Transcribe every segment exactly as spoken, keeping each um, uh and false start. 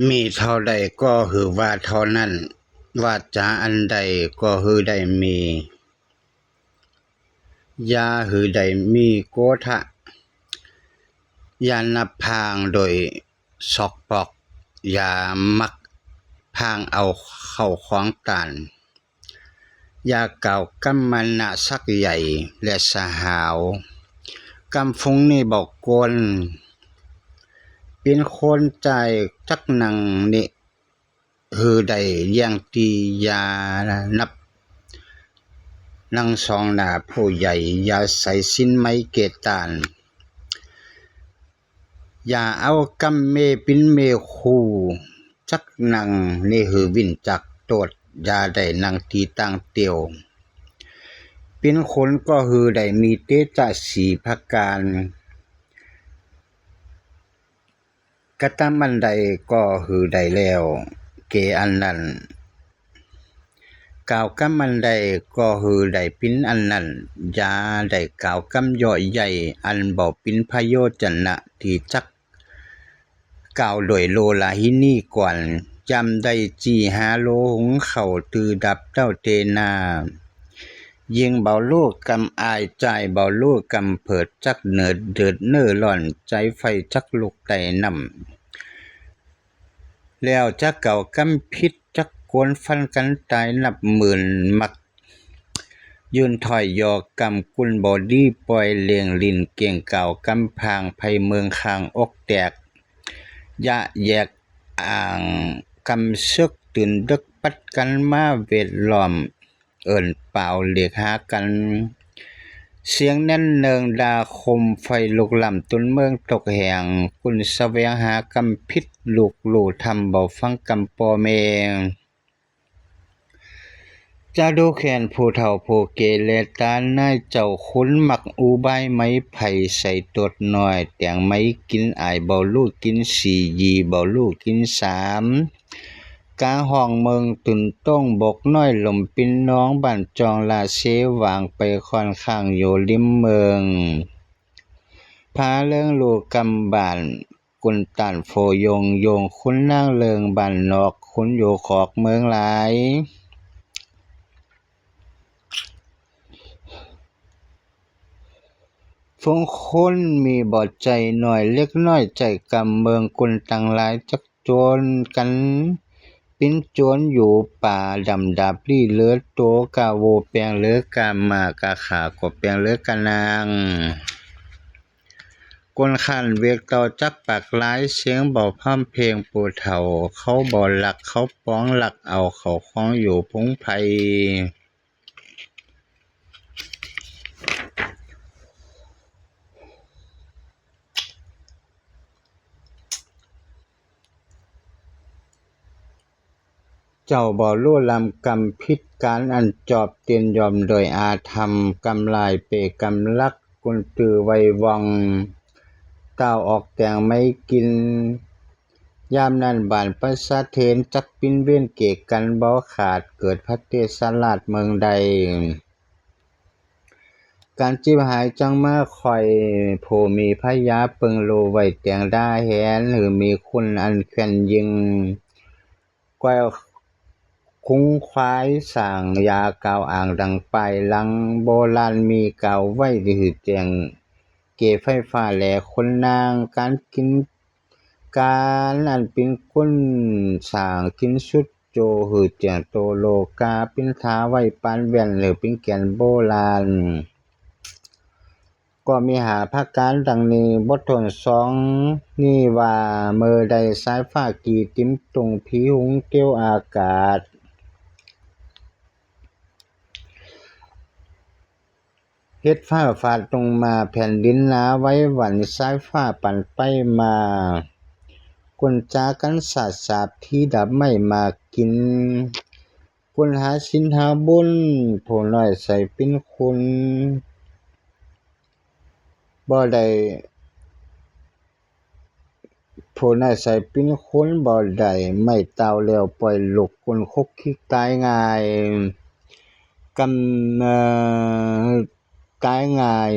มีเท่าใดก็หื้อว่าเท่านั้น วาจ๋าอันใดก็หื้อได้มี อย่าหื้อได้มีโกธะ อย่านับพร่างโดยซอกปอก อย่ามักพร่างเอาเข้าของต้าน อย่ากล่าวกำมานะสักใหญ่และสหาว กำฟุ้งนี้บ่โก้น เป๋นคนใจ๋จักหนังนี้ หื้อได้เยี่ยงตี้ อย่านับหนังสองหน้าผู้ใหญ่ อย่าใส่ศีลไหมเกตาน อย่าเอากำเม่ปิ๋นเม่คู่ จักหนังนี้หื้อวินจากโตษ อย่าได้นั่งตี้ตั้งเตียว เป๋นคนก็หื้อได้มีเตจ๊ะสี่ประก๋าน กระตำอันใดก็หื้อได้แล้วเก๋อันนั้น กล่าวกำอันใดก็หื้อได้เป๋นอันนั้น อย่าได้กล่าวกำเยาะเย้ยอันบ่เป๋นประโยชน์จะนะ ตี้จักกล่าวโดยโลลาหินีก่อน ยามใดจี้หาโลหุงข้าว ตื้อดับเต้าเตนา ยิ่งบ่ฮู้กำอาย ใจ๋บ่ฮู้กำเผิด จักเนิดเดือดเน่อร้อน ใจ๋ไฟจักลุกใต้น้ำ แล้วจักกล่าวกำผิด จักโก๋นฟันกั๋นต๋ายนับหมื่น มักยื่นถ้อยเยาะกำ กุนบ่ดีป่อยเล่งลิ้นเก้ง กล่าวกำพร่าง ไผเมืองข้างอกแตก ยะแยกอ่างกำเสิก ตื่นเดิ็กปัดกั๋นมาเวทล้อม เอิ้นป่าวเรียกหากั๋น เสียงแน่นเนิงด่าคม ไฟลุกลามตุ๊นเมืองตกแหง กุนแสวงหากำผิด ลูกฮู้ธรรมบ่ฟังกำป้อแม่ จะดูแคลนผู้เฒ่าผู้แก่แลต๋า นายเจ้าขุนมักอุบายไหมไผ ใส่ตดน้อยแต่งไหมกิ๋น อ้ายบ่ฮู้กิ๋นสี่ ยี่บ่ฮู้กิ๋นสาม กาฮ้องเมิงตื่นโต้ง บกน้อยลมปินน้อง บ้านจองละเสวาง ไปค่อนข้างอยู่ริมเมิง ผาเริงฮู้กำบ้าน กุนต้านโฟโยงโยง ขุนนางเริงบ้านนอก ขุนอยู่ขอกเมิงหลาย ฝูงคนมีบ่ใจ้น้อย เล็กน้อยใจ้กำเมิง กุนตังหลายจักโจรกั๋น ปิ๋นโจรอยู่ป่า ดำดาบลี้เหลือโต ก้าวัวแป๋งเหลือก้าม้า ก้าข้าก็แป๋งเหลือก้านาง คนคันเวกเต่าจักปากหลาย เสียงบ่พร่ำเพลงผู้เฒ่า เขาบ่ลัก เขาปองลักเอาเข้าของอยู่ผงไพร เจ้าบ่ฮู้ลำกำผิดก๋านอันจอบ เตียนยอมโดยอาธรรม กำลายเปกำลัก กุนตื้อไว้ว่อง ต้าวออกแต่งไหมกิ๋น ยามนั้นบ้านประสาเถน จักปิ้นเว้นเกกกั๋นบ่ขาด เกิดพระเทศราชเมืองใด ก๋านจิบหายจังมาค่อย ผู้มีพญาเปิงฮู้ไว้แต่งด่าแหน หื้อมีคุณอันแควนยิ่ง ก้อยคุ้งควายสร้างยากล่าวอ้างดังป้ายหลัง โบราณมีกล่าวไว้ หื้อแจ้งเก๋ไฟฟ้าแลคนนาง ก๋านกิ๋น ก๋านอันปิ้นคุณสร้างกิ๋นสุดโจ หื้อแจ้งโตโลก๋า ปิ้นถาไว้ปานแว่น หื้อปิ้นแก่นโบราณ ก็มีห้าประก๋านดังนี้ บทต้นสองนี้ว่า เมื่อใดสายฟ้ากี่ติ๋มตุ่ง ผีหุงเตี้ยวอากาศ เฮ็ดฟ้าฝาดลงมา แผ่นดินหนาไหวหวั่น สายฟ้าปั่นไปมา กุนจ๋ากั๋นสาดสาบ ถีดับไหม้หมากกิ๋น กุนหาศีลหาบุญ ผู้น้อยใส่ปิ้นคุณ บ่ได้ ผู้น้อยใส่ปิ้นคุณบ่ได้ ไหม้เต้าแล้วป่อยลุก กุนคุกคิกต๋ายง่าย กำ เอ่อ ต๋ายง่าย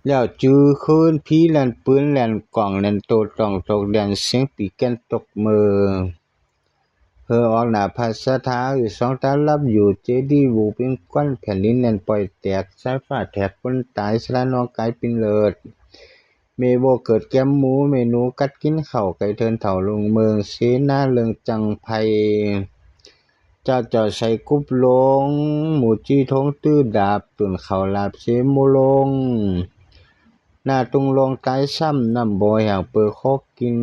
แล้วจื้อคลื่นผีแล่นปืนแล่นก๋องแล่นโต้ตองตกแดนเสียงปี่แคนตกเมิง เผลอออกหน้าผาสะท้า อีกสองตาลับอยู่เจดีย์บู่เป๋นควัน แผ่นดินแล่นป่อยแตก สายฟ้าแถกคนต๋าย สะหลาหนองก๋ายเป๋นเลือด แม่วัวเกิดแก้มหมู แม่หนูกัดกิ๋นข้าว ไก่เถินเฒ่าลุงเมิง เสนาเลิงจังไพ เจ้าเจ้าใส่กุบลง หมู่จี้ธงตื้อดาบ ตุ๊นข้าวหลาบเสโมลง หน้าตุงลงต๋ายซ้ำ น้ำบ่แห้งเปื้อขอกิ๋น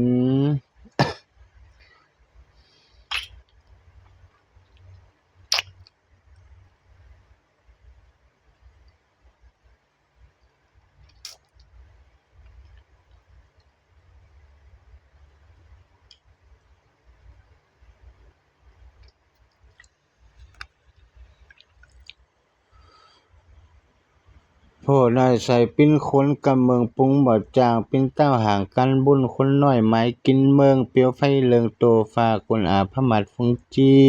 โพนายใส่ปิ้นคนกำเมิงปรุงบ่จาง ปิ้นเต้าหางกั๋นบุญ คนน้อยหมายกิ๋นเมิง เปียวไฟเลิงโตฟ้า คนอาพมาศย์ฟงจี้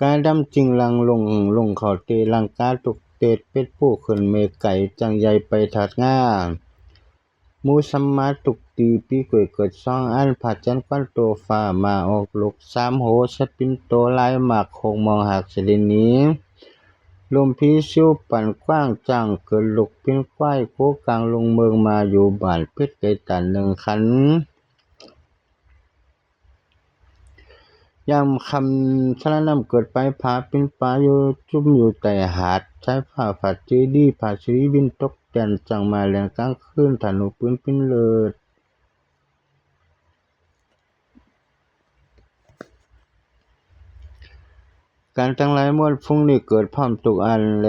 กาดำจิ่งลังลง ลงเข้าเตะลังกาตุกเตด เป็ดผู้ขึ้นเมไก่ จั่งใหญ่ไปถาดง่า หมูสัมมาตุกตี ปีก๋วยเกิดสองอัน ผาดจันทร์ควันโตฟ้า หมาออกลูกสามโห สัตว์ปิ้นโตหลายมาก หกมองหากสะดินหนี ลมผีซิวปั่นกว้าง จ้างเกิดลูกปิ้นควาย โคก๋างลงเมิง มาอยู่บ้าน เป็ดไก่ตานนึ่งขัน ยามค่ำสะหลาน้ำเกิดไป ผาปิ้นป๋าอยู่จุ่มอยู่ใต้หาด สายฟ้าฝาดเจดีย์ ผาสะหลีบินตกแตน จั่งมาแล่นก๋างคืน ธนูปืนปิ้นเลือด ก๋านตังหลายมวลฝูงนี้ เกิดพร้อมตุ๊กอันแล